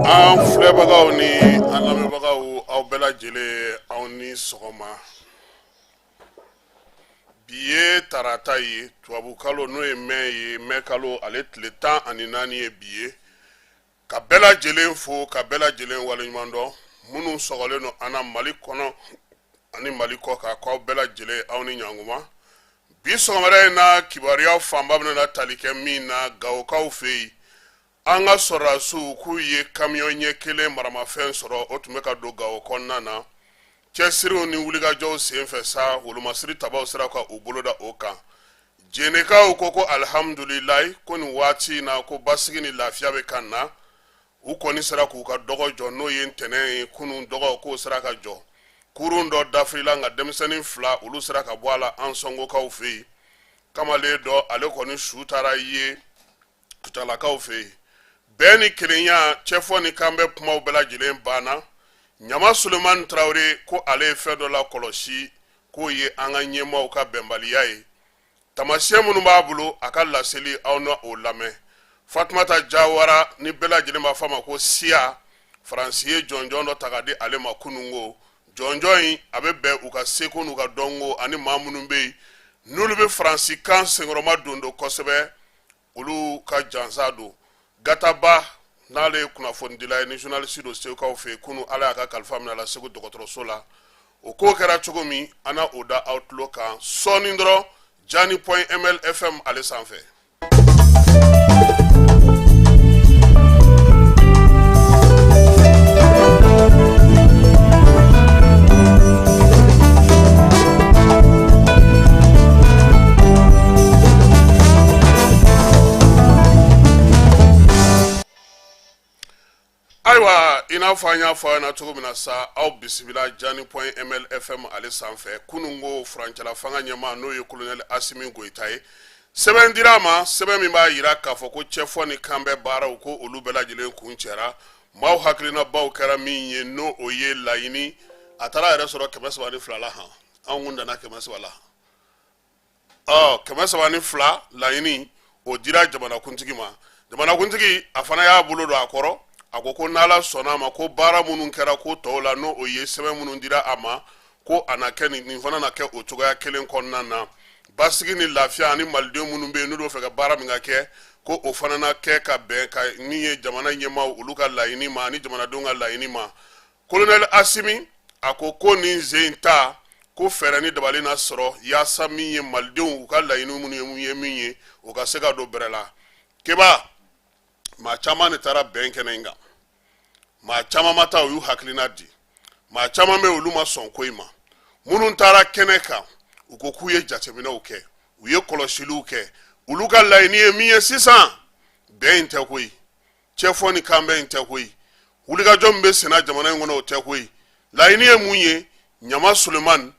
An filɛbagaw ni an lamɛnbagaw, aw bɛɛ lajɛlen, aw ni sɔgɔma. Bi ye tarata ye, tubabukalo n'o ye mɛ ye, mɛ kalo ale tile 14 ye bi ye. Ka bɛɛ lajɛlen fo, ka bɛɛ lajɛlen waleɲuman dɔn, minnu sɔgɔlen don an na Mali kɔnɔ ani Mali kɔkan, k'aw bɛɛ lajɛlen aw ni ɲankuma. Bi sɔgɔmada in na, kibaruya fanba bɛna tali kɛ min na, Gawokaw fɛ yen, an ka sɔrɔdasiw k'u ye kamiyɔn ɲɛ kelen maramafɛn sɔrɔ, o tun bɛ ka don Gawo kɔnɔna na. Cɛsiriw ni wulikajɔw senfɛ sa, wolomasiri tabaw sera ka u bolo da o kan. Jenekaw ko ko alihamudulilayi, ko nin waati in na ko basigi ni lafiya bɛ ka na. U kɔni sera k'u ka dɔgɔ jɔ, n'o ye ntɛnɛn ye kunun dɔgɔ, k'o sera ka jɔ. Kurun dɔ dafirila, nka denmisɛnnin fila olu sera ka bɔ a la Ansɔngokaw fɛ yen. Kamalen dɔ, ale kɔni su taara ye Kucalakaw fɛ yen. Bɛn ni kelenya, cɛfɔ ni kanbɛn kumaw bɛɛ lajɛlen banna. Ɲama Sulemani Tarawele ko ale ye fɛn dɔ la kɔlɔsi, k'o ye an ka ɲɛmaaw ka bɛnbaliya ye. Taamasiyɛn minnu b'a bolo, a ka laseli, aw na o lamɛn. Fatumata Jawara, ni bɛɛ lajɛlen b'a fɔ a ma ko Siya, Faransi ye jɔnjɔn dɔ ta ka di ale ma kununko. Jɔnjɔn in a bɛ bɛn u ka seko n'u ka dɔnko ani maa minnu bɛ yen n'olu bɛ Faransi kan senkɔrɔma don don kosɛbɛ, olu ka jansa don. Gataba, n'ale ye kunnafonidila ye ni journaliste don Segukaw fɛ yen, kunun Ala y'a ka kalifa minɛ a la Segu dɔgɔtɔrɔso la. O ko kɛra cogo min, an na o da aw tulo kan sɔɔni dɔrɔn, Jani point ml fm ale sanfɛ. Ayiwa, i n'a fɔ an y'a fɔ aw ɲɛna cogo min na sa, aw bisimila Jani point ml fm ale sanfɛ. Kunun ko furancɛla fanga ɲɛmaa, n'o ye kolonɛli Asimi Goyita ye, sɛbɛn dira a ma, sɛbɛn min b'a jira k'a fɔ ko cɛfɔ ni kanbɛn baaraw, ko olu bɛɛ lajɛlen kuncɛra. Maaw hakilinabaw kɛra min ye, n'o o ye laɲini, a taara yɛrɛ sɔrɔ 302 la. Han, anw kun danna 300 la. Ɔ 302 laɲini, o dira jamanakuntigi ma. Jamanakuntigi, a fana y'a bolo don a kɔrɔ, a ko ko n'Ala sɔnna a ma, ko baara minnu kɛra ko tɔw la, n'o o ye sɛbɛn minnu dira a ma, ko a na kɛ nin fana na kɛ o cogoya kelen kɔnɔna na. Basigi ni lafiya ani maliden minnu bɛ yen n'olu b'a fɛ ka baara min ka kɛ, ko o fana na kɛ ka bɛn ka min ye jamana ɲɛmaaw olu ka laɲini ma ani jamanadenw ka laɲini ma. Kolonɛli Asimi a ko ko nin sen in ta, ko fɛɛrɛ ni dabali na sɔrɔ yaasa min ye malidenw u ka laɲini minnu ye min ye, o ka se ka don bɛrɛ la. Keba, maa caman de taara bɛn kɛnɛ in kan, maa caman ma taa, u y'u hakilina di, maa caman bɛ olu ma sɔn ko in ma. Minnu taara kɛnɛ kan, u ko k'u ye jateminɛw kɛ, u ye kɔlɔsiliw kɛ, olu ka laɲini ye min ye sisan, bɛn in tɛ koyi, cɛfɔ ni kanbɛn in tɛ koyi, wulikajɔ min bɛ senna jamana in kɔnɔ, o tɛ koyi. Laɲini ye mun ye? Ɲama Sulemani,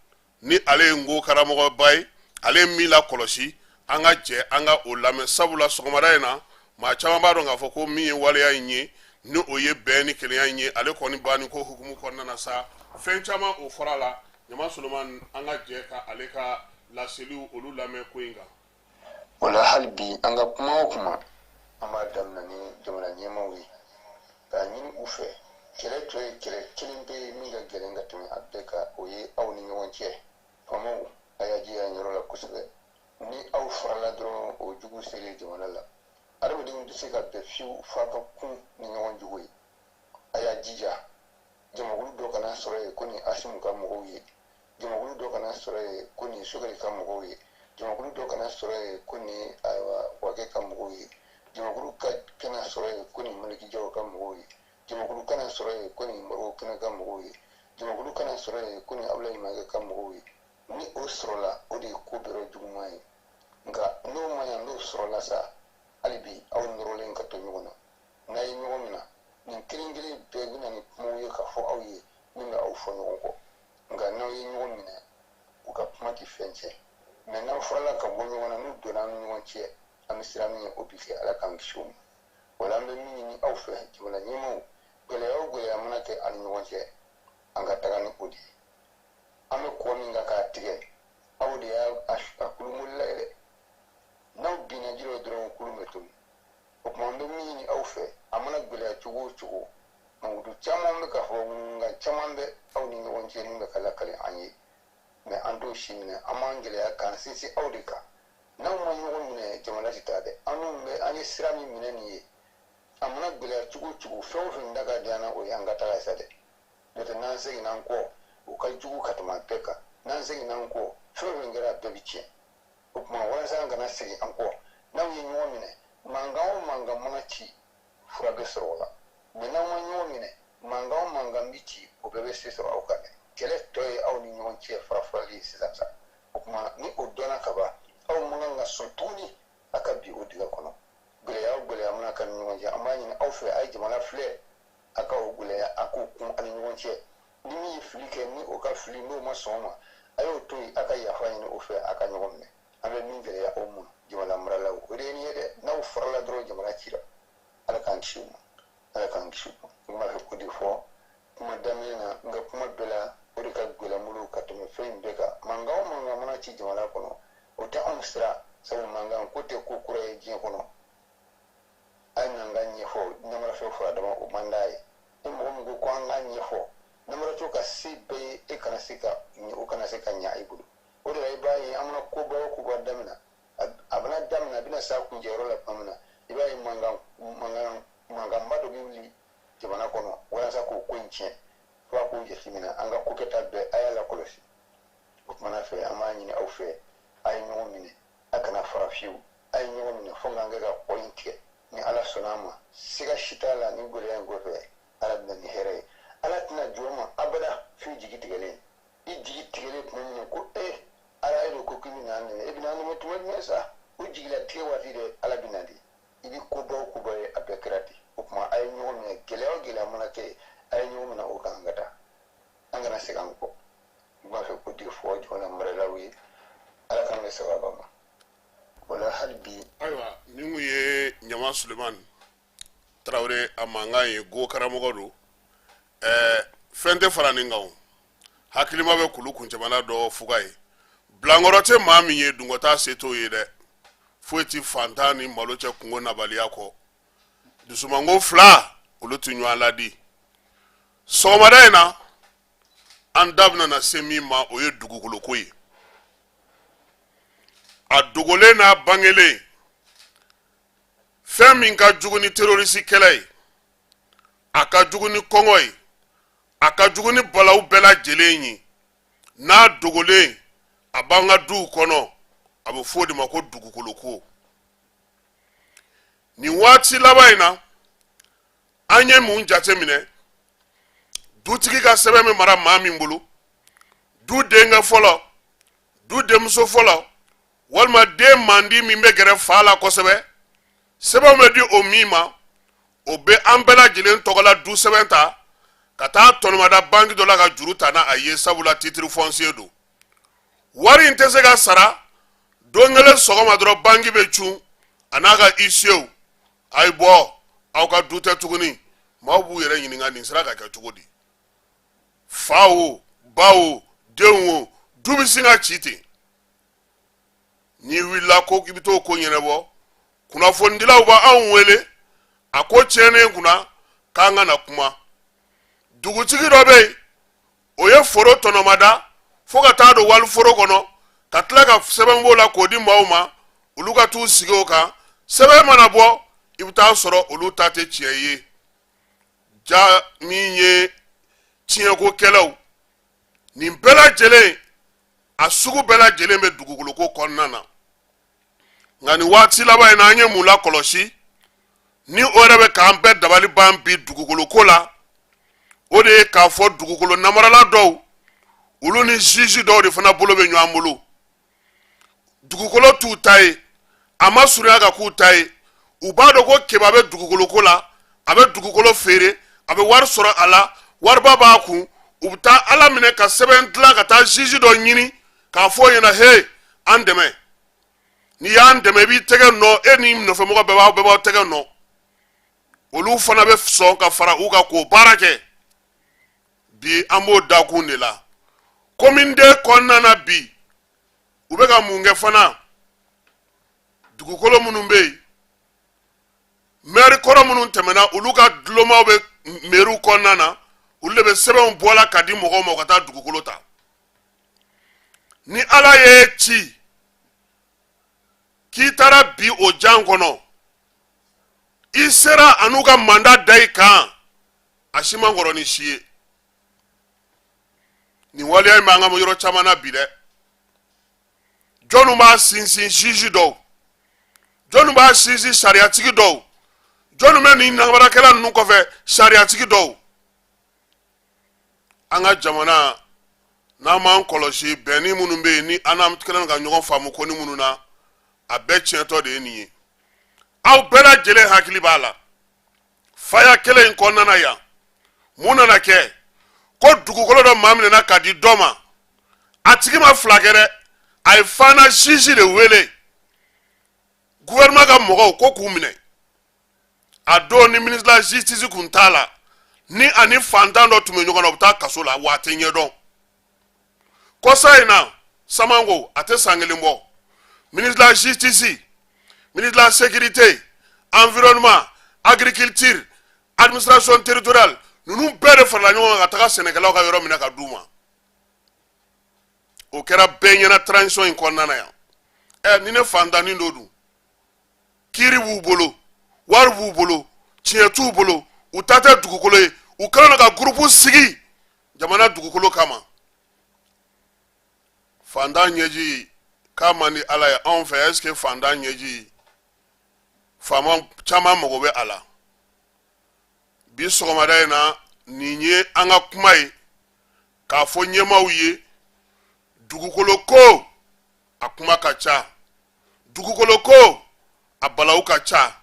ni ale ye nko karamɔgɔba ye, ale ye min lakɔlɔsi, an ka jɛ an ka o lamɛn, sabula sɔgɔmada in na Maa caman b'a dɔn k'a fɔ ko min ye waleya in ye, ni o ye bɛn ni kelenya in ye, ale kɔni banni ko hukumu kɔnɔna na sa, fɛn caman o fɔra la. Ɲama Suleman, an ka jɛ ka ale ka laseliw olu lamɛn ko in kan. O la hali bi, an ka kuma o kuma, an b'a daminɛ ni jamana ɲɛmaaw ye k'a ɲini u fɛ. Kɛlɛ tɔ ye kɛlɛ kelen pe ye min ka gɛlɛn ka tɛmɛ a bɛɛ kan, o ye aw ni ɲɔgɔn cɛ. Faamaw, a y'a jija nin yɔrɔ la kosɛbɛ. Ni aw farala dɔrɔn, o jugu selen jamana la. Adamadenw tɛ se ka bɛn fiyewu f'a ka kun ni ɲɔgɔn jogo ye. A y'a jija, jamakulu dɔ kana sɔrɔ yen ko nin Asimu ka mɔgɔw ye, jamakulu dɔ kana sɔrɔ yen ko nin Sogɛli ka mɔgɔw ye, jamakulu dɔ kana sɔrɔ yen ko nin, ayiwa, Wakɛ ka mɔgɔw ye, jamakulu kana sɔrɔ yen ko nin Maliki Jaw ka mɔgɔw ye, jamakulu kana sɔrɔ yen ko nin Moribo Kɛnɛ ka mɔgɔw ye, jamakulu kana sɔrɔ yen ko nin Abulayi Mayiga ka mɔgɔw ye. Ni o sɔrɔla, o de ye ko bɛrɛ juguman ye. Nka n'o ma ɲa, n'o sɔrɔla sa, hali bi aw nɔrɔlen ka to ɲɔgɔn na. N'a ye ɲɔgɔn minɛ, nin kelen kelen bɛɛ bɛ na ni kumaw ye ka fɔ aw ye min bɛ aw fɔ ɲɔgɔn kɔ. Nka n'aw ye ɲɔgɔn minɛ, u ka kuma tɛ fɛn tiɲɛ. Mɛ n'aw farala ka bɔ ɲɔgɔn na, n'u donna an ni ɲɔgɔn cɛ, an bɛ siran min ɲɛ, o bi kɛ. Ala k'an kisi o ma. O la, an bɛ min ɲini aw fɛ, jamana ɲɛmaaw, gɛlɛya o gɛlɛya mana kɛ an ni ɲɔgɔn cɛ, an ka taga ni o de ye. An bɛ kɔ min kan k'a tigɛ, aw de y'a a kulumolila ye dɛ. N'aw binna ji la dɔrɔn, kulun bɛ toli. O tuma, an bɛ min ɲini aw fɛ, a mana gɛlɛya cogo o cogo, mankutu caman bɛ ka fɔ, nka caman bɛ aw ni ɲɔgɔn cɛ min bɛ ka lakali an ye, mɛ an t'o si minɛ. An b'an gɛlɛya k'an sinsin aw de kan. N'aw ma ɲɔgɔn minɛ, jamana tɛ taa dɛ. An dun bɛ, an ye sira min minɛ nin ye, a mana gɛlɛya cogo o cogo, fɛn o fɛn da ka di an na, o ye an ka taga sa dɛ. N'o tɛ, n'an seginna an kɔ, o ka jugu ka tɛmɛ a bɛɛ kan. N'an seginna an kɔ, fɛn o fɛn kɛra, a bɛɛ bɛ tiɲɛ. O tuma, walasa an kana segin an kɔ, n'aw ye ɲɔgɔn minɛ, mankan o mankan mana ci, fura bɛ sɔrɔ o la. Mɛ n'aw ma ɲɔgɔn minɛ, mankan o mankan bɛ ci, o bɛɛ bɛ se sɔrɔ aw kan dɛ. Kɛlɛ tɔ ye aw ni ɲɔgɔn cɛ fara-farali ye sisan sa. O tuma, ni o dɔnna ka ban, aw man kan ka sɔn tuguni a ka bin o dingɛ kɔnɔ. Gɛlɛya o gɛlɛya mana k'an ni ɲɔgɔn cɛ, an b'a ɲini aw fɛ, a ye jamana filɛ, a ka o gɛlɛya, a k'o kun an ni ɲɔgɔn cɛ. Ni min ye fili kɛ, ni o ka fili n'o ma sɔn o ma, a y'o to yen, a ka yafa ɲini o fɛ, a ka ɲɔgɔn minɛ. An bɛ min gɛlɛya aw ma, jamana maralaw, o de ye nin ye dɛ. N'aw farala dɔrɔn, jamana cira. Ala k'an kisi o ma, Ala k'an kisi o ma. N b'a fɛ k'o de fɔ kuma daminɛ na n ka kuma bɛɛ la. O de ka gɛlɛn n bolo ka tɛmɛ fɛn in bɛɛ kan. Mankan o mankan mana ci jamana kɔnɔ, o tɛ anw siran, sabu mankan ko tɛ ko kura ye diɲɛ kɔnɔ. A ye n'an ka ɲɛfɔ namarafɛn fura dama, o man d'a ye. Ni mɔgɔ min ko ko an k'a ɲɛfɔ, namaratɔ ka se bɛɛ ye, e kana se ka o kana se ka ɲa i bolo. O de la, i b'a ye, an mana koba o koba daminɛ, a bɛna daminɛ, a bɛna s'a kuncɛyɔrɔ la tuma min na, i b'a ye mankan mankan mankanba dɔ bɛ wuli jamana kɔnɔ walasa k'o ko in tiɲɛ. Fo a k'o jateminɛ, an ka kokɛta bɛɛ, a y'a lakɔlɔsi. O kumana fɛ, an b'a ɲini aw fɛ, a ye ɲɔgɔn minɛ, a kana fara fiyewu. A ye ɲɔgɔn minɛ fo k'an kɛ ka kɔ in tigɛ. Ni Ala sɔnna a ma, siga si t'a la, ni gɛlɛya in kɔfɛ, Ala bɛna ni hɛrɛ ye. Ala tɛna jɔn ma abada f'i jigi tigɛlen. I jigi tigɛlen tuma min na ko e Ala, e de ko k'i bɛna an dɛmɛ, e bɛna an dɛmɛ tuma jumɛn sa? O jigilatigɛ waati dɛ, Ala bɛna di. I bɛ koba o koba ye, a bɛɛ kɛra ten. O tuma, a ye ɲɔgɔn minɛ. Gɛlɛya o gɛlɛya mana kɛ, a ye ɲɔgɔn minɛ o kan, an ka taa, an kana segin an kɔ. N b'a fɛ k'o de fɔ jamana maralaw ye. Ala k'an bɛ sababa ma o la hali bi. Ayiwa, nin kun ye Ɲama Sulemani Tarawele a mankan ye. Go karamɔgɔ don. Fɛn tɛ fara nin kan. O hakilima bɛ kulu kuncɛmana dɔ fuga ye. Bilankɔrɔ tɛ maa min ye, dungɔta se t'o ye dɛ. Foyi tɛ fantan ni malo cɛ kungo nabaliya kɔ. Dusumango fila, olu tɛ ɲɔgɔn ladi. Sɔgɔmada in na, an da bɛna na se min ma, o ye dugukoloko ye, a dogolen n'a bangelen. Fɛn min ka jugu ni terroriste kɛlɛ ye, a ka jugu ni kɔngɔ ye, a ka jugu ni balawu bɛɛ lajɛlen ye, n'a dogolen a b'an ka duw kɔnɔ, a bɛ fɔ o de ma ko dugukoloko. Nin waati laban in na, an ye mun jateminɛ? Dutigi ka sɛbɛn bɛ mara maa min bolo, du denkɛ fɔlɔ, du denmuso fɔlɔ, walima den mandi min bɛ gɛrɛ fa la kosɛbɛ, sɛbɛnw bɛ di o min ma, o bɛ an bɛɛ lajɛlen tɔgɔla du sɛbɛn ta ka taa tɔnɔmada banki dɔ la ka juru ta n'a a ye, sabula titre foncier don. Wari in tɛ se ka sara. Don kelen sɔgɔma dɔrɔn, banki bɛ cun, a n'a ka huissier. A ye bɔ, aw ka du tɛ tuguni. Maaw b'u yɛrɛ ɲininka nin sera ka kɛ cogo di? Fa o, ba o, denw o, du bɛ sin ka ci ten. N'i wulila ko i bɛ t'o ko ɲɛnabɔ, kunnafonidilaw b'anw wele a ko tiɲɛnen kunna k'an ka na kuma. Dugutigi dɔ bɛ yen, o ye foro tɔnɔmada fo ka taa don wali foro kɔnɔ, ka tila ka sɛbɛn b'o la k'o di maaw ma, olu ka t'u sigi o kan. Sɛbɛn mana bɔ, i bɛ taa sɔrɔ olu ta tɛ tiɲɛ ye. Ja min ye tiɲɛkokɛlaw, nin bɛɛ lajɛlen, a sugu bɛɛ lajɛlen bɛ dugukoloko kɔnɔna na. Nka nin waati laban in na, an ye mun lakɔlɔsi ni o yɛrɛ bɛ k'an bɛɛ dabali ban bi dugukoloko la? O de ye k'a fɔ dugukolo namarala dɔw, olu ni juge dɔw de fana bolo bɛ ɲɔgɔn bolo. Dugukolo t'u ta ye, a ma surunya ka k'u ta ye. U b'a dɔn ko Keba bɛ dugukoloko la, a bɛ dugukolo feere, a bɛ wari sɔrɔ a la, wariba b'a kun. U bɛ taa ala minɛ ka sɛbɛn dilan ka taa juge dɔ ɲini k'a fɔ o ɲɛna: he, an dɛmɛ. N'i y'an dɛmɛ, i b'i tɛgɛ nɔ, e ni nɔfɛmɔgɔ bɛɛ b'aw tɛgɛ nɔ. Olu fana bɛ sɔn ka fara u kan k'o baara kɛ. Bi an b'o dakun de la commune deux kɔnɔna na. Bi u bɛ ka mun kɛ fana? Dugukolo minnu bɛ yen, mɛri kɔrɔ minnu tɛmɛna, olu ka dulomaw bɛ mɛriw kɔnɔna na, olu de bɛ sɛbɛnw bɔla ka di mɔgɔw ma u ka taa dugukolo ta. Ni Ala y'e ci k'i taara bi o jan kɔnɔ, i sera an'u ka mandat da i kan, a si man kɔrɔ ni si ye. Nin waleya in b'an ka yɔrɔ caman na bi dɛ. Jɔnni b'a sinsin? Juge dɔw. Jɔnni b'a sinsin? Sariyatigi dɔw. Jɔnni bɛ nin namarakɛla ninnu kɔfɛ? Sariyatigi dɔw. An ka jamana, n'an m'an kɔlɔsi, bɛnni minnu bɛ yen ni an n'an kɛlen ka ɲɔgɔn faamu ko ni minnu na, a bɛɛ tiɲɛtɔ de ye nin ye. Aw bɛɛ lajɛlen hakili b'a la, faya kelen in kɔnɔna na yan, mun nana kɛ? Ko dugukolo dɔ maa minɛna ka di dɔ ma. A tigi ma fila kɛ dɛ, a ye fana juge de wele, gouvernement ka mɔgɔw ko k'u minɛ. A don ni ministre de la justice kun t'a la, ni ani fantan dɔ tun bɛ ɲɔgɔn na, u bɛ taa kaso la, wa a tɛ ɲɛdɔn. Kɔsa in na, Samanko, a tɛ san kelen bɔ, ministre de la justice, ministre de la sécurité, environnement, agriculture, administration territoriale, ninnu bɛɛ de farala ɲɔgɔn kan ka taga sɛnɛkɛlaw ka yɔrɔ minɛ ka d'u ma. O kɛra bɛɛ ɲɛna transition in kɔnɔna na yan. Ɛ, ni ne fantannin dɔ dun, kiiri b'u bolo, wari b'u bolo, tiɲɛ t'u bolo, u ta tɛ dugukolo ye, u kɛlen don ka groupe sigi jamana dugukolo kama. Fantan ɲɛji k'a man di Ala ye anw fɛ. Est ce que fantan ɲɛji, faama caman mago bɛ a la? Bi sɔgɔmada in na, nin ye an ka kuma ye k'a fɔ ɲɛmaaw ye: dugukolo ko, a kuma ka ca. Dugukolo ko, a balawu ka ca.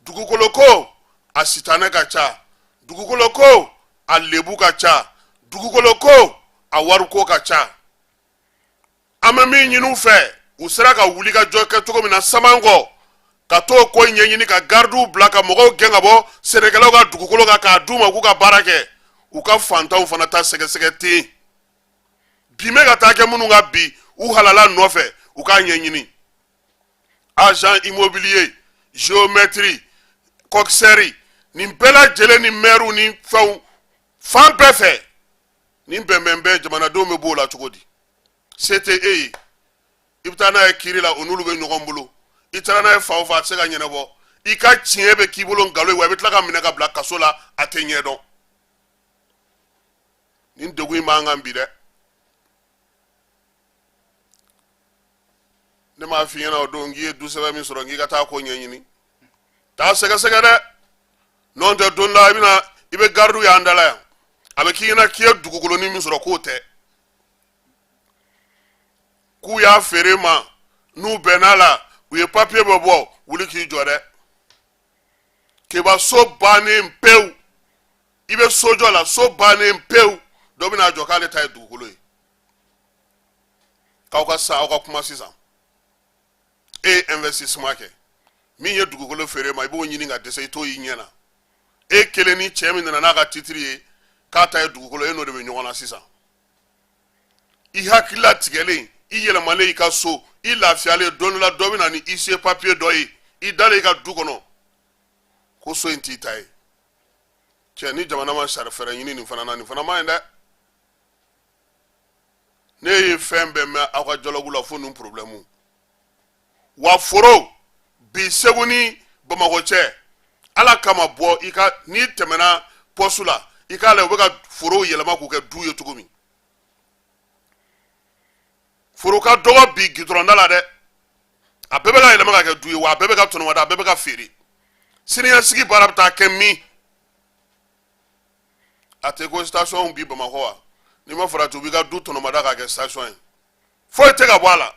Dugukolo ko, a sitanɛ ka ca. Dugukolo ko, a lebu ka ca. Dugukolo ko, a wariko ka ca. An bɛ min ɲini u fɛ, u sera ka wuli ka jɔ kɛ cogo min na Samankɔ, ka t'o ko ɲɛɲini, ka garidiw bila ka mɔgɔw gɛn ka bɔ sɛnɛkɛlaw ka dugukolo kan k'a d'u ma k'u ka baara kɛ, u ka fantanw fana ta sɛgɛsɛgɛ ten. Bi bɛ ka taa kɛ minnu ka bi u halala nɔfɛ, u k'a ɲɛɲini. Agent immobilier, géomètre, coxeur, nin bɛɛ lajɛlen ni maires ni fɛnw fan bɛɛ fɛ, nin bɛnbɛn bɛɛ, jamanadenw bɛ b'o la cogo di? Se tɛ e ye, i bɛ taa n'a ye kiiri la, o n'olu bɛ ɲɔgɔn bolo. I taara n'a ye fan o fan, a tɛ se ka ɲɛnabɔ. I ka tiɲɛ bɛ k'i bolo nkalon ye, wa i bɛ tila ka minɛ ka bila kaso la, a tɛ ɲɛdɔn. Nin degun in b'an kan bi dɛ. Ne m'a f'i ɲɛna o don k'i ye du sɛbɛn min sɔrɔ, k'i ka taa ko ɲɛɲini, taa sɛgɛsɛgɛ dɛ. N'o tɛ, don dɔ i bɛna, i bɛ garidiw y'an da la yan, a bɛ k'i ɲɛna k'i ye dugukolonin min sɔrɔ k'o tɛ, k'u y'a feere ma, n'u bɛn'a la, u ye papiye bɛ bɔ. Wuli k'i jɔ dɛ. Keba, so bannen pewu, i bɛ sojɔ la, so bannen pewu, dɔ bɛna jɔ k'ale ta ye dugukolo ye, k'aw ka sa, aw ka kuma sisan. E ye investissement kɛ Min ye dugukolo feere ma, i b'o ɲini ka dɛsɛ, i t'o y'i ɲɛ na. E kelen ni cɛ min nana n'a ka titiri ye k'a ta ye dugukolo, e n'o de bɛ ɲɔgɔn na sisan. I hakilila tigɛlen, i yɛlɛmalen i ka so, i lafiyalen, don dɔ la dɔ bɛ na ni huissier papier dɔ ye, i dalen i ka du kɔnɔ, ko so in t'i ta ye. Cɛ, ni jamana ma sari fɛɛrɛ ɲini nin fana na, nin fana man ɲi dɛ. Ne ye fɛn bɛɛ mɛn aw ka dialogue la fo ninnu problème. Wa foro bi Segu ni Bamakɔ cɛ, Ala kama bɔ i ka, n'i tɛmɛna poste la, i k'a lajɛ u bɛ ka forow yɛlɛma k'u kɛ du ye cogo min. Foro ka dɔgɔ bi gidɔrɔnda la dɛ, a bɛɛ bɛ ka yɛlɛma ka kɛ du ye, wa a bɛɛ bɛ ka tɔnɔmada, a bɛɛ bɛ ka feere. Siniɲɛsigi baara bɛ taa kɛ min? A tɛ ko station bi Bamakɔ wa, n'i ma farati, u b'i ka du tɔnɔmada k'a kɛ station ye, foyi tɛ ka bɔ a la.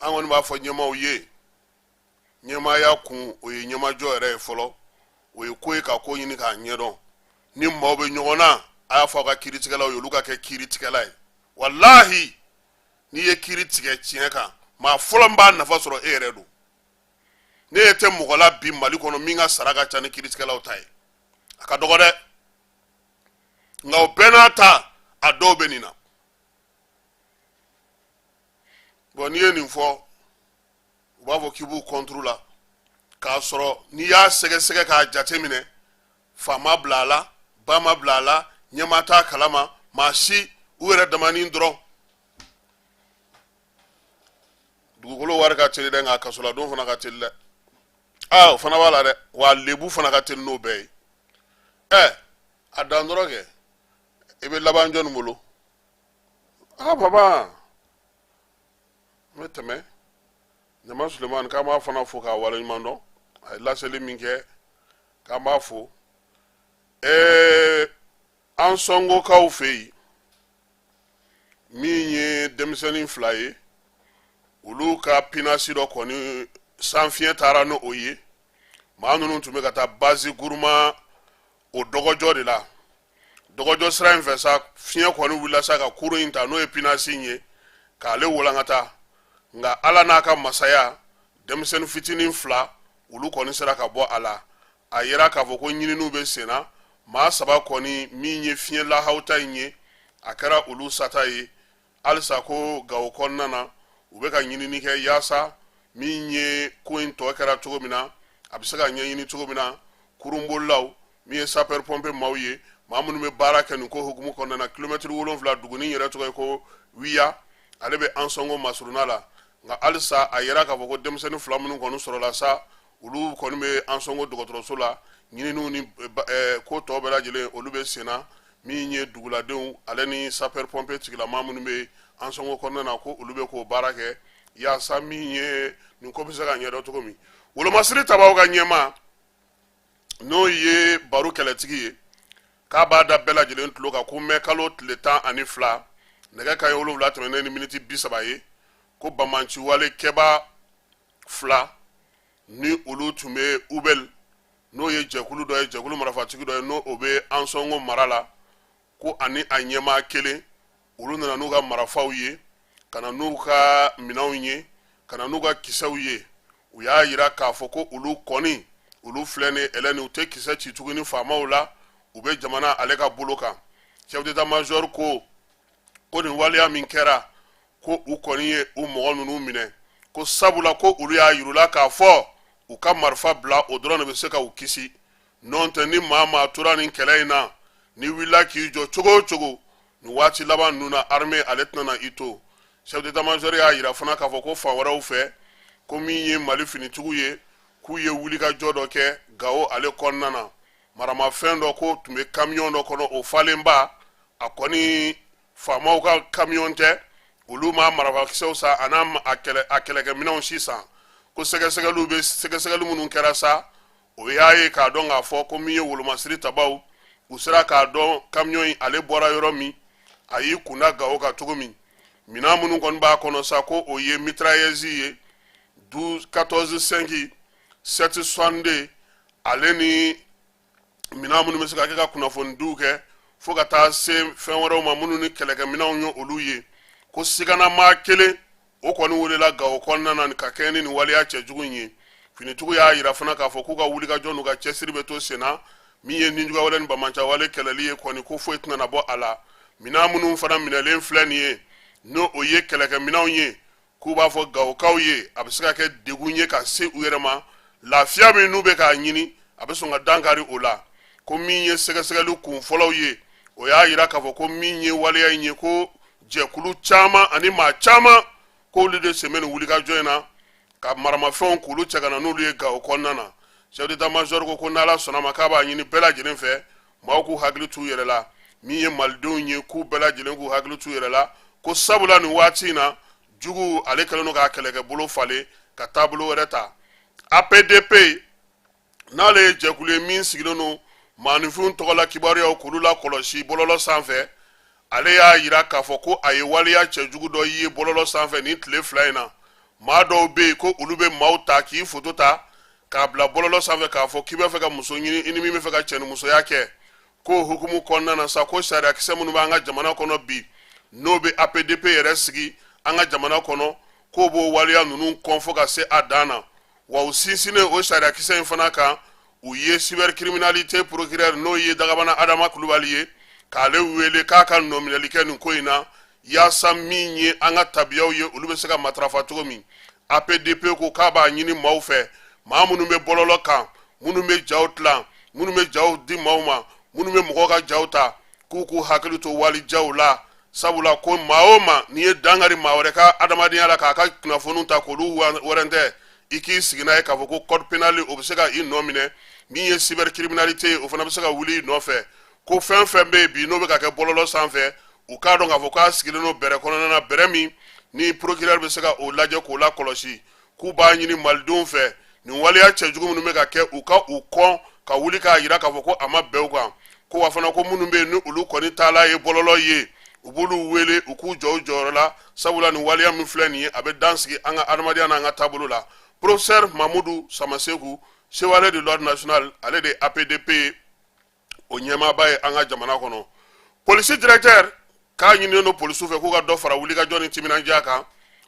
An kɔni b'a fɔ ɲɛmaaw ye, ɲɛmaaya kun, o ye ɲɛmajɔ yɛrɛ ye fɔlɔ, o ye ko ye ka ko ɲini k'a ɲɛdɔn. Ni maaw bɛ ɲɔgɔn na, a y'a fɔ aw ka kiiritigɛlaw ye, olu ka kɛ kiiritigɛla ye. Walahi, n'i ye kiiri tigɛ tiɲɛ kan, maa fɔlɔ min b'a nafa sɔrɔ, e yɛrɛ don. Ne ye tɛ mɔgɔ la bi Mali kɔnɔ min ka sara ka ca ni kiiritigɛlaw ta ye, a ka dɔgɔ dɛ. Nka o bɛɛ n'a ta, a dɔw bɛ nin na. Bɔn, n'i ye nin fɔ, u b'a fɔ k'i b'u contre la, k'a sɔrɔ n'i y'a sɛgɛsɛgɛ k'a jate minɛ, fa ma bila a la, ba ma bila a la, ɲɛmaa t'a kalama, maa si, u yɛrɛ damanin dɔrɔn. Dugukolo wari ka teli dɛ, nka kasoladon fana ka teli dɛ. Aa, o fana b'a la dɛ. Wa lebu fana ka teli n'o bɛɛ ye. Ɛ, a dan dɔrɔn kɛ, i bɛ laban jɔnni bolo? Aa baba, n bɛ tɛmɛ. Ɲama Sulemani, k'an b'a fana fo k'a waleɲuman dɔn, a ye laseli min kɛ, k'an b'a fo. Ansɔngokaw fɛ yen, min ye denmisɛnnin fila ye, olu ka pinasi dɔ kɔni sanfiɲɛ taara ni o ye. Maa ninnu tun bɛ ka taa base Guruma, o dɔgɔjɔ de la. Dɔgɔjɔ sira in fɛ sa, fiɲɛ kɔni wulila sa ka kurun in ta, n'o ye pinasi in ye, k'ale walankata. Nka Ala n'a ka masaya, denmisɛnnin fitinin fila, olu kɔni sera ka bɔ a la. A yira k'a fɔ ko ɲininiw bɛ sen na. Maa saba kɔni, min ye fiɲɛ lahawuta in ye, a kɛra olu sata ye. Halisa ko Gawo kɔnɔna na, u bɛ ka ɲinini kɛ yaasa min ye ko in tɔ kɛra cogo min na, a bɛ se ka ɲɛɲini cogo min na. Kurunbolilaw, min ye sapeur pompier maaw ye, maa minnu bɛ baara kɛ nin ko hukumu kɔnɔna na, kilomɛtiri 7, dugunin yɛrɛ tɔgɔ ye ko Wiya, ale bɛ Ansɔngo masurunna la. Nka halisa a yira k'a fɔ ko denmisɛnnin fila minnu kɔni sɔrɔla sa, olu kɔni bɛ Ansɔngo dɔgɔtɔrɔso la. Ɲininiw ni ko tɔ bɛɛ lajɛlen, olu bɛ sen na. Min ye duguladenw ale ni sapeur pompier tigilama minnu bɛ Ansɔngo kɔnɔna na, ko olu bɛ k'o baara kɛ yaasa min ye nin ko bɛ se ka ɲɛdɔn cogo min. Wolomasiri tabaw ka ɲɛmaa, n'o ye Baro Kɛlɛtigi ye, k'a b'a da bɛɛ lajɛlen tulo kan ko mɛ kalo tile 12, nɛgɛ kanɲɛ 7 tɛmɛnen ni miniti 30 ye, ko banbaanciwale kɛba fila ni olu tun bɛ Ubɛl, n'o ye jɛkulu dɔ ye, jɛkulu marifatigi dɔ ye, n'o o bɛ Ansɔngo mara la, ko ani a ɲɛmaa kelen, olu nana n'u ka marifaw ye, ka na n'u ka minɛnw ye, ka na n'u ka kisɛw ye. U y'a yira k'a fɔ ko olu kɔni, olu filɛ ni ɛlɛni, u tɛ kisɛ ci tuguni faamaw la, u bɛ jamana ale ka bolo kan. Chef d'état major ko ko nin waleya min kɛra, ko u kɔni ye u mɔgɔ ninnu minɛ, ko sabula ko olu y'a yirula k'a fɔ u ka marifa bila, o dɔrɔn de bɛ se ka u kisi. N'o tɛ, ni maa maa tora nin kɛlɛ in na, ni wulila k'i jɔ cogo o cogo nin waati laban ninnu na, armée ale tɛna na i to. Chef d'état major y'a yira fana k'a fɔ ko fan wɛrɛw fɛ, ko min ye Mali finitigiw ye, k'u ye wulikajɔ dɔ kɛ Gawo ale kɔnɔna na. Maramafɛn dɔ ko tun bɛ kamiyɔn dɔ kɔnɔ, o falenba. A kɔni faamaw ka kamiyɔn tɛ, olu ma marafakisɛw san, a n'a a kɛlɛkɛminɛnw si san. Ko sɛgɛsɛgɛliw bɛ, sɛgɛsɛgɛli minnu kɛra sa, o y'a ye k'a dɔn k'a fɔ ko min ye wolomasiri tabaw, u sera k'a dɔn kamiyɔn in ale bɔra yɔrɔ min, a y'i kunda Gawo kan cogo min. Minɛn minnu kɔni b'a kɔnɔ sa, ko o ye mitrailleuse ye, 12 14 5 7 62, ale ni minɛn minnu bɛ se ka kɛ ka kunnafonidiw kɛ, fo ka taa se fɛn wɛrɛw ma minnu ni kɛlɛkɛminɛnw ye olu ye. Ko siganamaa kelen, O kɔni welela Gawo kɔnɔna na ka kɛɲɛ ni nin waleya cɛjugu in ye. Finitigiw y'a yira fana k'a fɔ k'u ka wulikajɔ n'u ka cɛsiri bɛ to senna. Min ye nijuguwale ni banbaanciwale kɛlɛli ye kɔni, ko foyi tɛna bɔ a la. Minɛn minnu fana minɛlen filɛ nin ye, n'o o ye kɛlɛkɛminɛnw ye, k'u b'a fɔ Gawokaw ye, a bɛ se ka kɛ degun ye ka se u yɛrɛ ma. Lafiya min n'u bɛ k'a ɲini, a bɛ sɔn ka dankari o la. Ko min ye sɛgɛsɛgɛli kun fɔlɔw ye, o y'a yira k'a fɔ ko min ye waleya in ye, ko jɛkulu caman ani maa caman, k'olu de sen bɛ nin wulikajɔ in na ka maramafɛnw k'olu cɛ ka na n'olu ye Gawo kɔnɔna na. Chef d'état major ko n'Ala sɔnna ma, k'a b'a ɲini bɛɛ lajɛlen fɛ, maaw k'u hakili t'u yɛrɛ la. Min ye malidenw ye, k'u bɛɛ lajɛlen k'u hakili t'u yɛrɛ la, ko sabula nin waati in na, jugu ale kɛlen don k'a kɛlɛkɛ bolo falen ka taabolo wɛrɛ ta. APDP, n'ale ye jɛkulu ye min sigilen don maaninfinw tɔgɔla kibaruyaw k'olu lakɔlɔsi bɔlɔlɔ sanfɛ, ale y'a yira k'a fɔ ko a ye waleya cɛjugu dɔ ye bɔlɔlɔ sanfɛ nin tile 2 in na. Maa dɔw bɛ yen ko olu bɛ maaw ta k'i foto ta k'a bila bɔlɔlɔ sanfɛ k'a fɔ k'i b'a fɛ ka muso ɲini, i ni min bɛ fɛ ka cɛnimusoya kɛ. K'o hukumu kɔnɔna na sa, ko sariyakisɛ minnu b'an ka jamana kɔnɔ bi, n'o bɛ APDP yɛrɛ sigi an ka jamana kɔnɔ, k'o b'o waleya ninnu kɔn fo ka se a dan na. Wa u sinsinnen o sariyakisɛ in fana kan, u ye cybercriminalité procureur, n'o ye Dagabana Adama Kulubali ye, k'ale wele k'a ka nɔminɛli kɛ nin ko in na, yaasa min ye an ka tabiyaw ye, olu bɛ se ka matarafa cogo min. APDP ko k'a b'a ɲini maaw fɛ, maa minnu bɛ bɔlɔlɔ kan, minnu bɛ jaw tilan, minnu bɛ jaw di maaw ma, minnu bɛ mɔgɔw ka jaw ta, k'u k'u hakili to wali jaw la, sabula ko maa o maa n'i ye dankari maa wɛrɛ ka adamadenya la, k'a ka kunnafoniw ta k'olu wɛrɛntɛ, i k'i sigi n'a ye k'a fɔ ko code pénal o bɛ se ka i nɔ minɛ. Min ye cybercriminalité ye, o fana bɛ se ka wuli i nɔfɛ. Ko fɛn fɛn bɛ yen bi n'o bɛ ka kɛ bɔlɔlɔ sanfɛ, u k'a dɔn k'a fɔ k'a sigilen don bɛrɛ kɔnɔna na, bɛrɛ min ni procureur bɛ se ka o lajɛ k'o lakɔlɔsi. K'u b'a ɲini malidenw fɛ, nin waleya cɛjugu minnu bɛ ka kɛ, u ka u kɔn ka wuli k'a yira k'a fɔ ko a ma bɛn u kan. Ko wa fana, ko minnu bɛ yen ni olu kɔni taala ye bɔlɔlɔ ye, u b'olu wele u k'u jɔ u jɔyɔrɔ la, sabula nin waleya min filɛ nin ye, a bɛ dan sigi an ka adamadenya n'an ka taabolo la. Professeur Mamudu Samaseku, chevalier de l'ordre national, ale de ye APDP ye, o ɲɛmaaba ye an ka jamana kɔnɔ. Polisi directeur k'a ɲininen don polisiw fɛ k'u ka dɔ fara wulikajɔ ni timinandiya kan,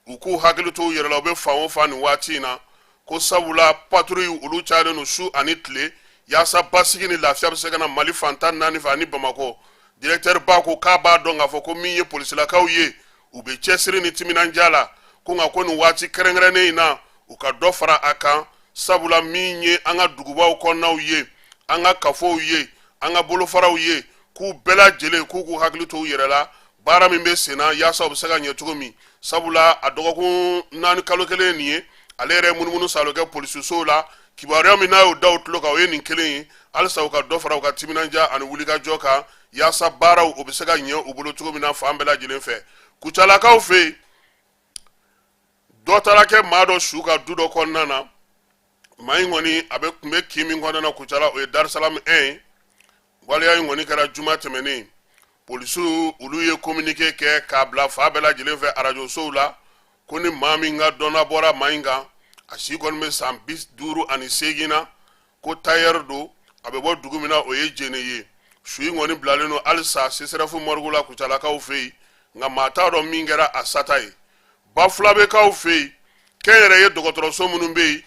u k'u hakili to u yɛrɛ la u bɛ fan o fan nin waati in na, ko sabula patrouille olu cayalen don su ani tile, yaasa basigi ni lafiya bɛ se ka na Mali fan 14 fɛ ani Bamakɔ. Directeur ba ko k'a b'a dɔn k'a fɔ ko min ye polisilakaw ye, u bɛ cɛsiri ni timinandiya la, ko nka ko nin waati kɛrɛnkɛrɛnnen in na, u ka dɔ fara a kan, sabula min ye an ka dugubaw kɔnɔnaw ye, an ka kafow ye, an ka bolofaraw ye, k'u bɛɛ lajɛlen k'u k'u hakili to u yɛrɛ la baara min bɛ sen na, yaasa u bɛ se ka ɲɛ cogo min. Sabula a dɔgɔkun 4, kalo kelen nin ye, ale yɛrɛ ye munumunu salo kɛ polisisow la. Kibaruya min n'a y'o da u tulo kan, o ye nin kelen ye. Halisa u ka dɔ fara u ka timinandiya ani wulikajɔ kan, yaasa baaraw o bɛ se ka ɲɛ u bolo cogo min na fan bɛɛ lajɛlen fɛ. Kucalakaw fɛ yen, dɔ taara kɛ maa dɔ su ka du dɔ kɔnɔna na. Maa in kɔni, a bɛ tun bɛ kin min kɔnɔna na Kucala, o ye Darusalam 1 ye. Waleya in kɔni kɛra juma tɛmɛnen. Polisiw olu ye communiqué kɛ k'a bila fan bɛɛ lajɛlen fɛ arajosow la, ko ni maa min ka dɔnna bɔra maa in kan, a si kɔni bɛ san 58 na, ko tailleur don, a bɛ bɔ dugu min na, o ye Jene ye. Su in kɔni bilalen don halisa CSRéf morgue la Kucalakaw fɛ yen, nka maa t'a dɔn min kɛra a sata ye. Bafulabekaw fɛ yen, kɛnyɛrɛye dɔgɔtɔrɔso minnu bɛ yen,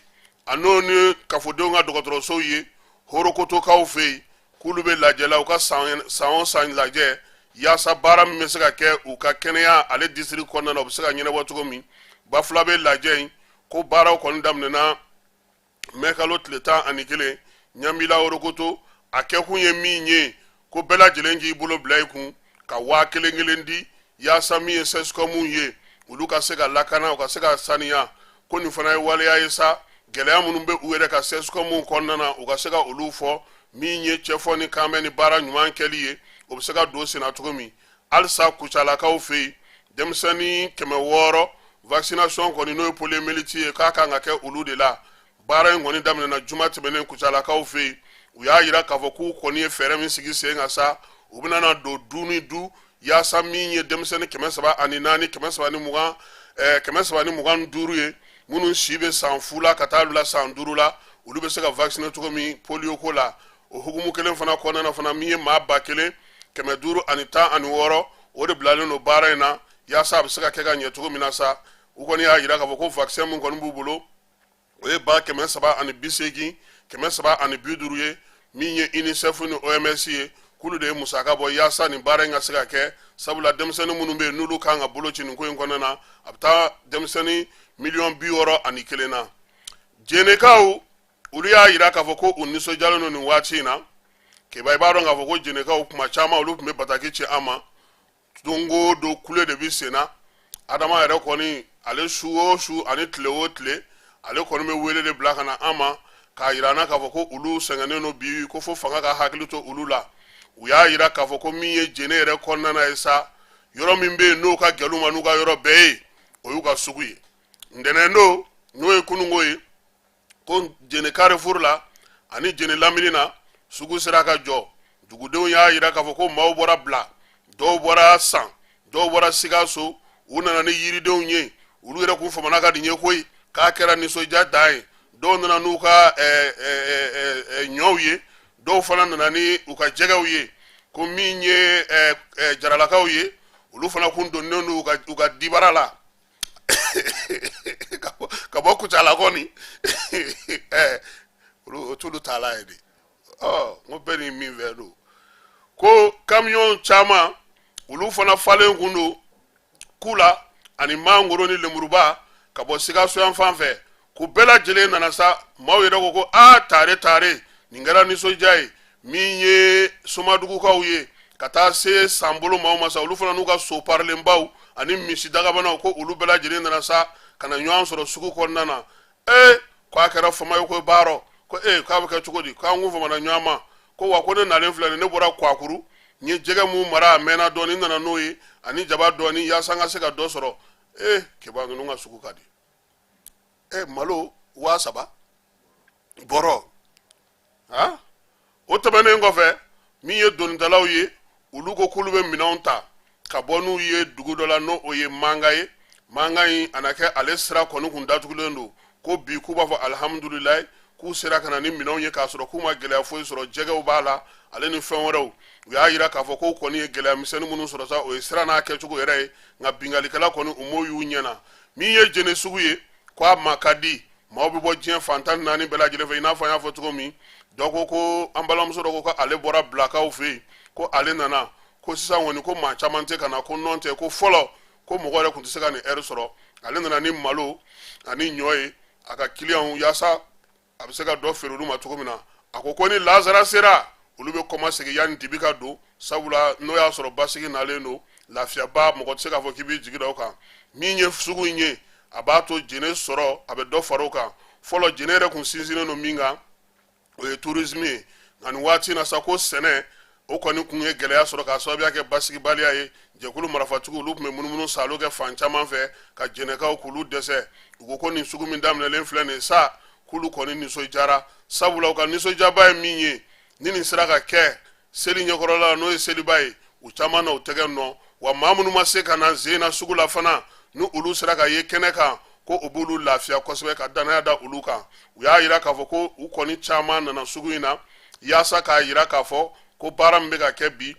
a n'o ni kafodenw ka dɔgɔtɔrɔsow ye Horokotokaw fɛ yen, k'olu bɛ lajɛ la, u ka san o san lajɛ, yaasa baara min bɛ se ka kɛ u ka kɛnɛya ale district kɔnɔna na, o bɛ se ka ɲɛnabɔ cogo min. Bafulabe lajɛ in, ko baaraw kɔni daminɛna mɛ kalo tile 11 Ɲanbila Horokoto. A kɛkun ye min ye, ko bɛɛ lajɛlen k'i bolo bila i kun ka 1000 kelen di, yaasa min ye CSCOM ye, olu ka se ka lakana, u ka se ka saniya. Ko nin fana ye waleya ye sa, gɛlɛya minnu bɛ u yɛrɛ ka CSCOM kɔnɔna na, u ka se ka olu fɔ. Min ye cɛfɔ ni kanbɛn ni baara ɲuman kɛli ye, o bɛ se ka don senna cogo min. Halisa Kucalakaw fɛ yen, denmisɛnnin 600 vaccination kɔni, n'o ye poliomyélite ye, k'a kan ka kɛ olu de la. Baara in kɔni daminɛna juma tɛmɛnen Kucalakaw fɛ yen. U y'a yira k'a fɔ k'u kɔni ye fɛɛrɛ min sigi sen kan sa, u bɛna na don du ni du, yaasa min ye denmisɛnnin 304, 320, 325 ye, minnu si bɛ san fu la ka taa bila san 5 la, olu bɛ se ka vacciner cogo min polio ko la. O hukumu kelen fana kɔnɔna na fana, min ye maa 1516, o de bilalen don baara in na, yaasa a bɛ se ka kɛ ka ɲɛ cogo min na sa. U kɔni y'a jira k'a fɔ ko vaccin min kɔni b'u bolo, o ye 380,000, 350 ye. Min ye UNICEF ni OMS ye, k'olu de ye musaka bɔ yaasa nin baara in ka se ka kɛ, sabula denmisɛnnin minnu bɛ yen n'olu kan ka bolo ci nin ko in kɔnɔna na, a bɛ taa denmisɛnnin miliyɔn 61 na. Jɛnɛkaw, olu y'a jira k'a fɔ ko u nisɔndiyalen don nin waati in na. Keba, i b'a dɔn k'a fɔ ko jɛnɛkaw, kuma caman olu tun bɛ bataki ci an ma. Don o don kule de bɛ sen na. Adama yɛrɛ kɔni, ale su o su ani tile o tile, ale kɔni bɛ wele de bila ka na an ma k'a yira an na k'a fɔ ko olu sɛgɛnnen don bi, ko fo fanga ka hakili to olu la. U y'a yira k'a fɔ ko min ye Jɛnɛ yɛrɛ kɔnɔna na ye sa, yɔrɔ min bɛ yen n'o ka gɛlɛn u ma n'u ka yɔrɔ bɛɛ ye, o y'u ka sugu ye. Ntɛnɛn don, n'o ye kununko ye, ko Jɛnɛ carrefour la ani Jɛnɛ lamini na, sugu sera ka jɔ. Dugudenw y'a yira k'a fɔ ko maaw bɔra Bila, dɔw bɔra San, dɔw bɔra Sikaso. U nana ni yiridenw ye. Olu yɛrɛ kun famana ka nin ye koyi, k'a kɛra nisɔndiya dan ye. Dɔw nana n'u ka ɲɔw ye, dɔw fana nana ni u ka jɛgɛw ye. Ko min ye jaralakaw ye, olu fana kun donnen don u ka dibara la ka bɔ Kucala kɔni. Olu o t'olu taala ye de. Ɔ n ko bɛɛ ni min fɛ don. Ko kamiyɔn caman, olu fana falen kun don ku la ani mangoro ni lemuruba ka bɔ Sikaso yan fan fɛ, ko bɛɛ lajɛlen nana sa. Maaw yɛrɛ ko ko aa, tare tare, nin kɛra nisɔndiya ye. Min ye Somadugukaw ye, ka taa se Sanbolo maaw ma sa, olu fana n'u ka so parilenbaw ani misi dagabanaw, ko olu bɛɛ lajɛlen nana sa ka na ɲɔgɔn sɔrɔ sugu kɔnɔna na. Ee, ko a kɛra fama ye ko baarɔ, ko ee, k'a bɛ kɛ cogo di, k'an kun famana ɲɔgɔn ma. Ko wa ko ne nalen filɛ nin, ne bɔra Kwakuru, n ye jɛgɛ mun mara a mɛnna dɔɔni, n nana n'o ye ani jaba dɔɔni yaasa n ka se ka dɔ sɔrɔ. Ee keba, ninnu ka sugu ka di. E malo 3000 bɔrɔ. Ha, o tɛmɛnen kɔfɛ, min ye donitalaw ye, olu ko k'olu bɛ minɛnw ta ka bɔ n'u ye dugu dɔ la, n'o o ye Manga ye. Manga in a na kɛ ale sira kɔni kun datugulen don. Ko bi k'u b'a fɔ alihamudulilayi, k'u sera ka na ni minɛnw ye k'a sɔrɔ k'u ma gɛlɛya foyi sɔrɔ. Jɛgɛw b'a la ale ni fɛn wɛrɛw. U y'a yira k'a fɔ k'u kɔni ye gɛlɛya misɛnnin minnu sɔrɔ sa, o ye sira n'a kɛcogo yɛrɛ ye, nka binkalikɛla kɔni, u m'o y'u ɲɛ na. Min ye Jɛnɛ sugu ye, ko a ma ka di, maaw bɛ bɔ diɲɛ fan 14 bɛɛ lajɛlen fɛ. I n'a fɔ an y'a fɔ cogo min, dɔ ko ko an balimamuso dɔ ko ko ale bɔra Bilakaw fɛ yen, ko ale nana, ko sisan kɔni ko maa caman tɛ ka na, ko nɔn tɛ, ko fɔlɔ ko mɔgɔ yɛrɛ tun tɛ se ka nin ɛri sɔrɔ. Ale nana ni malo ani ɲɔ ye a ka kiliyanw, yaasa a bɛ se ka dɔ feere olu ma cogo min na. A ko ko ni lazara sera, olu bɛ kɔmasegin yanni dibi ka don, sabula n'o y'a sɔrɔ basigi nalen don, lafiyaba, mɔgɔ tɛ se k'a fɔ k'i b'i jigi da o kan. Min ye sugu in ye, a b'a to Jɛnɛ sɔrɔ a bɛ dɔ fara o kan. Fɔlɔ, Jɛnɛ yɛrɛ kun sinsinnen don min kan, o ye tourisme ye, nka nin waati na sa, ko sɛnɛ o kɔni kun ye gɛlɛya sɔrɔ k'a sababuya kɛ basigibaliya ye. Jɛkulu marafatigiw, olu tun bɛ munumunu saalo kɛ fan caman fɛ ka Jɛnɛkaw k'olu dɛsɛ. U ko ko nin sugu min daminɛlen filɛ nin sa, k'olu kɔni nisɔndiyara, sabula u ka nisɔndiyaba ye min ye, ni nin sera ka kɛ seli ɲɛkɔrɔla la, n'o ye seliba ye, u caman na u tɛgɛ nɔ wa. Maa minnu ma se ka na zen na sugu la fana, ni olu sera ka ye kɛnɛ kan, ko o b'olu lafiya kosɛbɛ ka danaya da olu kan. U y'a yira k'a fɔ ko u kɔni caman nana sugu in na yaasa k'a yira k'a fɔ ko baara min bɛ ka kɛ bi,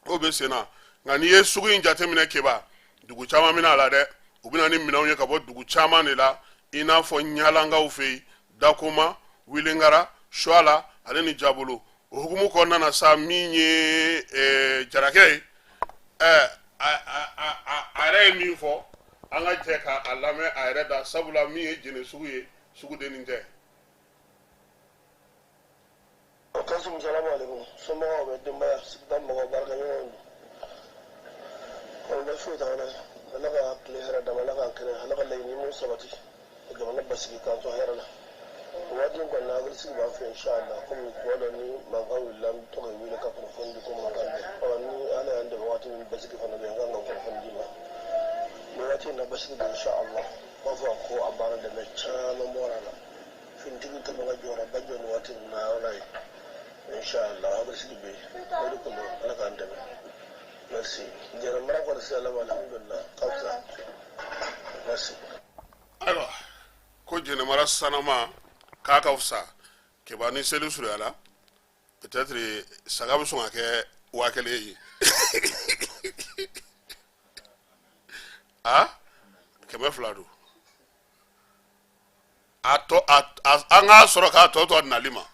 o bɛ sen na. Nka n'i ye sugu in jateminɛ keba, dugu caman bɛ na a la dɛ. U bɛ na ni minɛnw ye ka bɔ dugu caman de la, i n'a fɔ Ɲalankaw fɛ yen, Dakoma, Welengara, Suwala ale ni Jabolo. O hukumu kɔnɔna na sa, min ye Jarakɛ ye, a yɛrɛ ye min fɔ, an ka jɛ k'a lamɛn a yɛrɛ da, sabula min ye Jɛnɛ sugu ye, sugudennin tɛ. Kasimu, salamu alaikum. Somɔgɔw bɛ, denbaya, sigida mɔgɔw, baarakɛɲɔgɔnw don? Kɔni bɛ foyi t'an na. Ala ka tile hɛrɛ d'an ma, Ala k'an kɛnɛya, Ala ka laɲini ɲumanw sabati ka jamana basigi, k'an to hɛrɛ la. O waati in kɔni na, hakilisigi b'an fɛ inshallah. Komi tuma dɔ ni mankan wulila, an bɛ to ka wele ka kunnafoni di ko mankan bɛ. Ɔ ni Ala y'an dɛmɛ, waati min basigi fana bɛ yen, n kan ka kunnafoni d'i ma. Nin waati in na, basigi bɛ inshallah. N b'a fɔ ko a baara dɛmɛ caman bɔra a la. Finitigiw tɛ ka jɔyɔrɔba jɔ nin waati ninnu na yɔrɔ la yen inshallah. Hakilisigi bɛ yen, o de kun don. Ala k'an dɛmɛ, merci. Jɛnɛ mara kɔni sisan laban, alhamdulillah, ka fisa, merci. Ayiwa, ko Jɛnɛmara sanama k'a ka fisa. Keba, ni seli surunyala, peut-être saga bɛ sɔn ka kɛ 1000 ye. A 200 don. A tɔ an k'a sɔrɔ k'a tɔ to nali ma.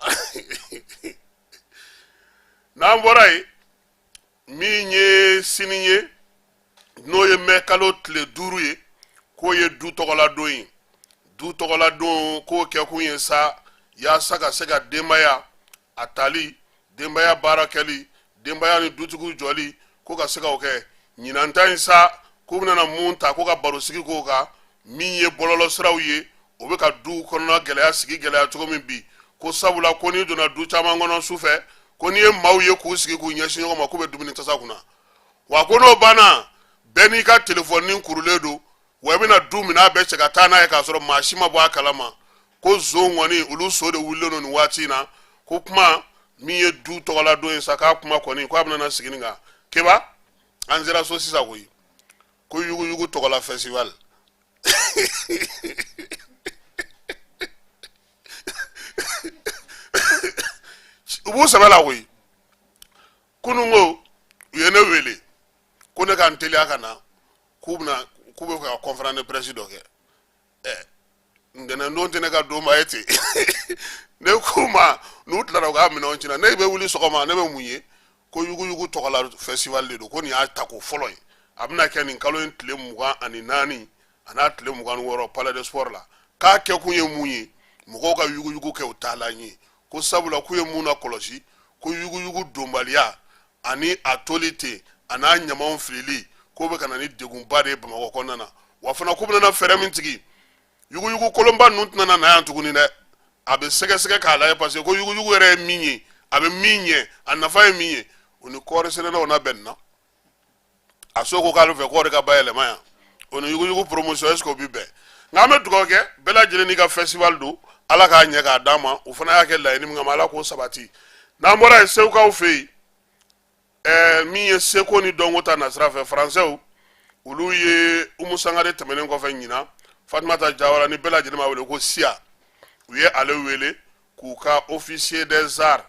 N'an bɔra yen, min ye sini ye, n'o ye mɛ kalo tile 5 ye, k'o ye du tɔgɔladon ye. Du tɔgɔladon k'o kɛkun ye sa yaasa ka se ka denbaya a tali, denbaya baara kɛli, denbaya ni dutigiw jɔli, ko ka se ka o kɛ. Ɲinan ta in sa, k'u bɛna mun ta ko ka barosigi k'o kan, min ye bɔlɔlɔsiraw ye, o bɛ ka duw kɔnɔna gɛlɛya, sigi gɛlɛya cogo min bi, ko sabula ko n'i donna du caman kɔnɔ su fɛ, ko n'i ye maaw ye k'u sigi k'u ɲɛsin ɲɔgɔn ma, k'u bɛ dumuni tasa kunna, wa ko n'o banna, bɛɛ n'i ka telefɔni kurulen don, wa i bɛna du minɛn bɛɛ cɛ ka taa n'a ye k'a sɔrɔ maa si ma bɔ a kalama. Ko zon kɔni, olu so de wulilen don nin waati in na. Ko kuma min ye du tɔgɔladon ye sa, k'a kuma kɔni ko a bɛna na sigi nin kan. Keba, an sera so sisan koyi. Ko yuguyugu tɔgɔla festival, u b'u sɛbɛ la koyi. Kunun ko u ye ne wele ko ne ka n teliya ka na, k'u bɛna, k'u bɛ fɛ ka conférence de presse dɔ kɛ. Ɛ, ntɛnɛn don tɛ ne ka donba ye ten. Ne k'u ma n'u tilara, u k'a minɛnw ci n na. Ne bɛ wuli sɔgɔma, ne bɛ mun ye? Ko yuguyugu tɔgɔla festival de don, ko nin y'a tako fɔlɔ ye, a bɛna kɛ nin kalo in tile 24 a n'a tile 26 Palais de Sport la. K'a kɛkun ye mun ye? Mɔgɔw ka yuguyugu kɛ u taalan ye. Ko sabula k'u ye mun na kɔlɔsi? Ko yuguyugu donbaliya ani a toli ten a n'a ɲamanw filili, k'o bɛ ka na ni degunba de ye Bamakɔ kɔnɔna na. Wa fana k'u bɛna fɛɛrɛ min tigi, yuguyugu kolonba ninnu tɛna na yan tuguni dɛ, a bɛ sɛgɛsɛgɛ k'a lajɛ, parce que ko yuguyugu yɛrɛ ye min ye, a bɛ min ɲɛ, a nafa ye min ye, o ni kɔɔri sɛnɛnaw na bɛn na. A so ko k'ale fɛ kɔɔri ka bayɛlɛma yan, o ni yuguyugu promotion, est ce que o bi bɛn? Nka an bɛ dugawu kɛ bɛɛ lajɛlen n'i ka festival don, Ala k'a ɲɛ k'a d'an ma. U fana y'a kɛ laɲini min kama, Ala k'o sabati. N'an bɔra yen, Segukaw fɛ yen, min ye seko ni dɔnko ta nasira fɛ, faransɛw olu ye Umu Sangare tɛmɛnen kɔfɛ ɲinan, Fatumata Jawara ni bɛɛ lajɛlen b'a wele ko Siya, u ye ale wele k'u ka officier des arts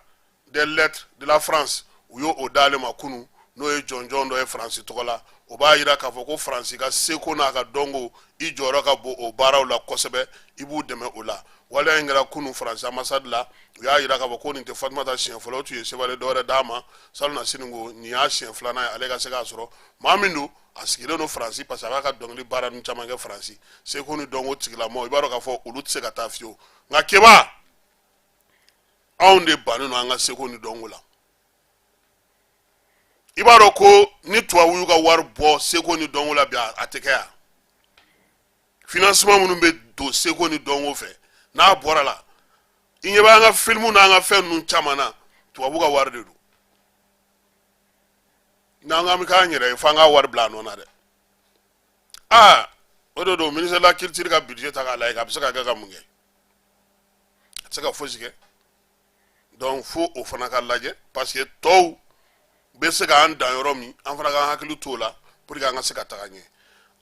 des lettres de la France, u y'o o d'ale ma kunu, n'o ye jɔnjɔn dɔ ye Faransi tɔgɔ la. O b'a yira k'a fɔ ko Faransi ka seko n'a ka dɔnko, i jɔyɔrɔ ka bon o baaraw la kosɛbɛ, i b'u dɛmɛ o la. Waleya in kɛra kunu Faransi ambassade la. U y'a yira k'a fɔ ko nin tɛ Fatumata siɲɛ fɔlɔ, o tun ye chevalier dɔ wɛrɛ d'a ma salon na sini, ko nin y'a siɲɛ filanan ye ale ka se k'a sɔrɔ. Maa min don, a sigilen don Faransi, parce que a b'a ka dɔnkili baara ninnu caman kɛ Faransi. Seko ni dɔnko tigilamɔgɔ, i b'a dɔn k'a fɔ olu tɛ se ka taa fiyewu. Nka Keba, anw de bannen don an ka seko ni dɔnko la. I b'a dɔn ko ni tubabu y'u ka wari bɔ seko ni dɔnko la bi, a tɛ kɛ yan. Financement minnu bɛ don seko ni dɔnko fɛ, n'a bɔra la, i ɲɛ b'an ka filimu n'an ka fɛn ninnu caman na, tubabu ka wari de don. N'an k'an bɛ k'an yɛrɛ ye, f'an ka wari bila a nɔ na dɛ. Aa, o de don, ministère de la culture ka budget ta k'a lajɛ, a bɛ se ka kɛ ka mun kɛ? A tɛ se ka fosi kɛ. Donc fo o fana ka lajɛ, parce que tɔw bɛ se k'an dan yɔrɔ min, an fana k'an hakili t'o la pour que an ka se ka taga ɲɛ.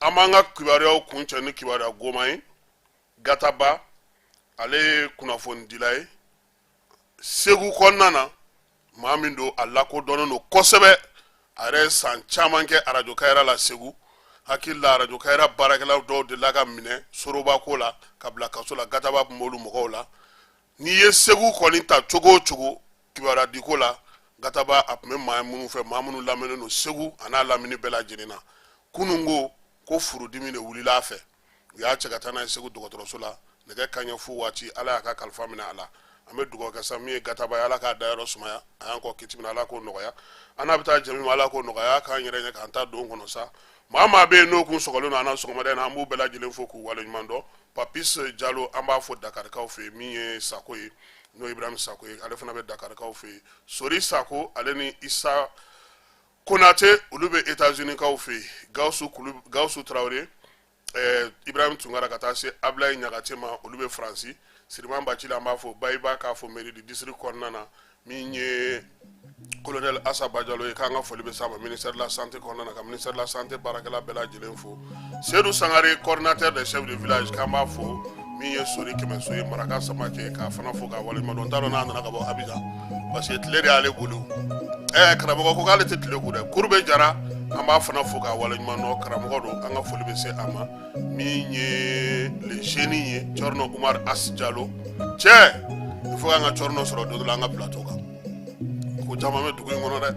An b'an ka kibaruyaw kuncɛ ni kibaruya goman ye. Gataba, ale ye kunnafonidila ye Segu kɔnɔna na, maa min don, a lakodɔnnen don kosɛbɛ. A yɛrɛ ye san caman kɛ arajo Kayira la Segu. Hakili la, arajo Kayira baarakɛla dɔw delila ka minɛ soroba ko la ka bila kaso la, Gataba tun b'olu mɔgɔw la. N'i ye Segu kɔni ta cogo o cogo kibaruya diko la, Gataba a tun bɛ maa minnu fɛ, maa minnu lamɛnnen don Segu a n'a lamini bɛɛ lajɛlen na. Kunun ko ko furudimi de wulila a fɛ, u y'a cɛ ka taa n'a ye Segu dɔgɔtɔrɔso la nɛgɛ kanɲɛ fu waati. Ala y'a ka kalifa minɛ a la. An bɛ dugawu kɛ sa, min ye Gataba ye, Ala k'a dayɔrɔ sumaya. A y'an kɔ kiti min na, Ala k'o nɔgɔya. An n'a bɛ taa jɛ min ma, Ala k'o nɔgɔya, k'an yɛrɛ ɲɛ k'an ta don kɔnɔ sa. Maa maa bɛ yen n'o kun sɔgɔlen don an na sɔgɔmada in na, an b'u bɛɛ lajɛlen fo k'u waleɲuman dɔn. Papis Jalo, an b'a fo Dakarikaw fɛ yen. Min ye Sako ye, n'o ye Ibrahim Sako ye, ale fana bɛ Dakarikaw fɛ yen. Sori Sako, ale ni Isa Konate, olu bɛ États-Unis kaw fɛ yen. Gawusu Kulu, Gawusu Tarawele, Ibrahim Tunkara, ka taa se Ablaye Ɲagate ma, olu bɛ Faransi. Siriman Bacili, an b'a fɔ Bayiba k'a fɔ mairie du district kɔnɔna na. Min ye colonel Asa Bajalo ye, k'an ka foli bɛ s'a ma ministère de la santé kɔnɔna na, ka ministère de la santé baarakɛla bɛɛ lajɛlen fo. Seydou Sangare, coordinateur des chefs de village, k'an b'a fo. Min ye Sori Kɛmɛso ye, Maraka Samakɛ, k'a fana fo k'a waleɲuman dɔn. N t'a dɔn n'a nana ka bɔ Abidjan, parce que tile de y'ale bolo. Karamɔgɔ ko k'ale tɛ tile ko dɛ. Kurube Jara, An b'a fana fo k'a waleɲuman dɔn. Karamɔgɔ don, an ka foli bɛ se a ma. Min ye le génie ye, Cɔrɔnɔ Umar As Jalo cɛ, il faut an ka Cɔrɔnɔ sɔrɔ don dɔ la an ka plateau kan. Ko caman bɛ dugu in kɔnɔ dɛ,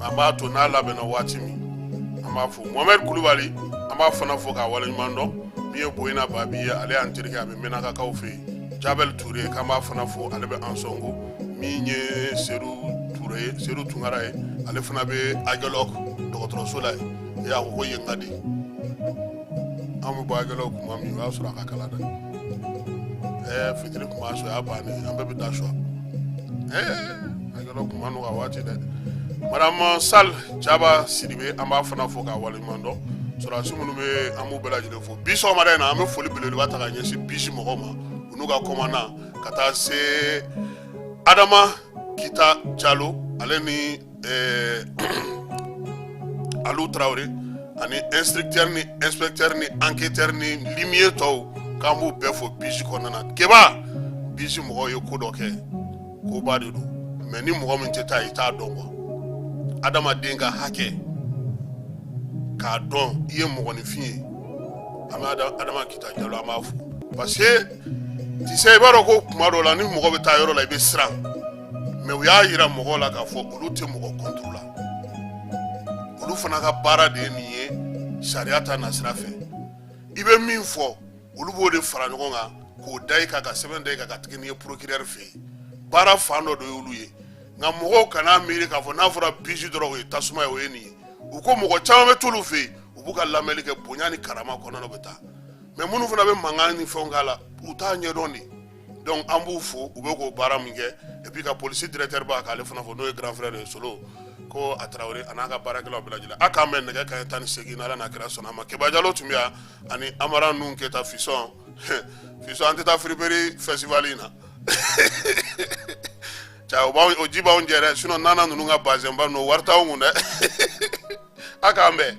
an b'a to n'a labɛnna waati min, an b'a fo. Mohamed Kulubali, an b'a fana fo k'a waleɲuman dɔn. Min ye Boyina Babi ye, ale y'an terikɛ, a bɛ Menakakaw fɛ yen. Jabel Ture, k'an b'a fana fo, ale bɛ Ansɔngo. Min ye Sedu Ture ye, Sedu Tunkara ye, ale fana bɛ Agelok dɔgɔtɔrɔso la yen. E a ko ko yen ka di. An bɛ bɔ Agelok kuma min, o y'a sɔrɔ a ka kalan dɛ. Ɛɛ, fitiri kun b'a sɔrɔ, o y'a bannen, an bɛɛ bɛ taa sɔ. Ɛɛ, Agelok kun ma nɔgɔ a waati dɛ. Madame Sal Jaba Sidibe, an b'a fana fo k'a waleɲuman dɔn. Sɔrɔdasi minnu bɛ, an b'u bɛɛ lajɛlen fo. Bi sɔgɔmada in na, an bɛ foli belebeleba ta ka ɲɛsin bisi mɔgɔw ma, u n'u ka commandant, ka taa se Adama Kita Jalo, ale ni Alu Tarawele, ani instructeur ni inspecteur ni enquêteur ni limier tɔw, k'an b'u bɛɛ fo bisi kɔnɔna na. Keba, bisi mɔgɔw ye ko dɔ kɛ, koba de don, mais ni mɔgɔ min tɛ taa, i t'a dɔn quoi. Adamaden ka hakɛ k'a dɔn, i ye mɔgɔninfin ye. An bɛ Adama Kita Jalo, an b'a fo, parce que tu sais, i b'a dɔn ko kuma dɔw la, ni mɔgɔ bɛ taa yɔrɔ la, i bɛ siran, mais u y'a yira mɔgɔw la k'a fɔ olu tɛ mɔgɔ contre la. Olu fana ka baara de ye nin ye, sariya ta nasira fɛ. I bɛ min fɔ, olu b'o de fara ɲɔgɔn kan k'o da i kan, ka sɛbɛn da i kan, ka tigɛ n'i ye procureur fɛ yen. Baara fan dɔ de y'olu ye. Nka mɔgɔw kana miiri k'a fɔ n'a fɔra bisi dɔrɔn, o ye tasuma ye, o ye nin ye. U ko mɔgɔ caman bɛ t'olu fɛ yen, u b'u ka lamɛnni kɛ bonya ni karama kɔnɔna na, u bɛ taa. Mais minnu fana bɛ mankan ni fɛnw k'a la, u t'a ɲɛdɔn de. Donc an b'u fo, u bɛ k'o baara min kɛ. Et puis ka polisi directeur ba, k'ale fana fo, n'o ye grand frère ye, Solo ko a Tarawele, a n'a ka baarakɛlaw bɛɛ lajɛlen. A k'an bɛn nɛgɛ kanɲɛ 18, n'Ala n'a kira sɔnna a ma. Keba Jalo tun bɛ yan, ani Amara Nun Keta Fisɔn. Fisɔn, an tɛ taa friperie festival in na cɛ, o b'anw, o ji b'anw jɛ dɛ. Sinon nana ninnu ka bazɛnba ninnu, o wari t'anw kun dɛ. A k'an bɛn.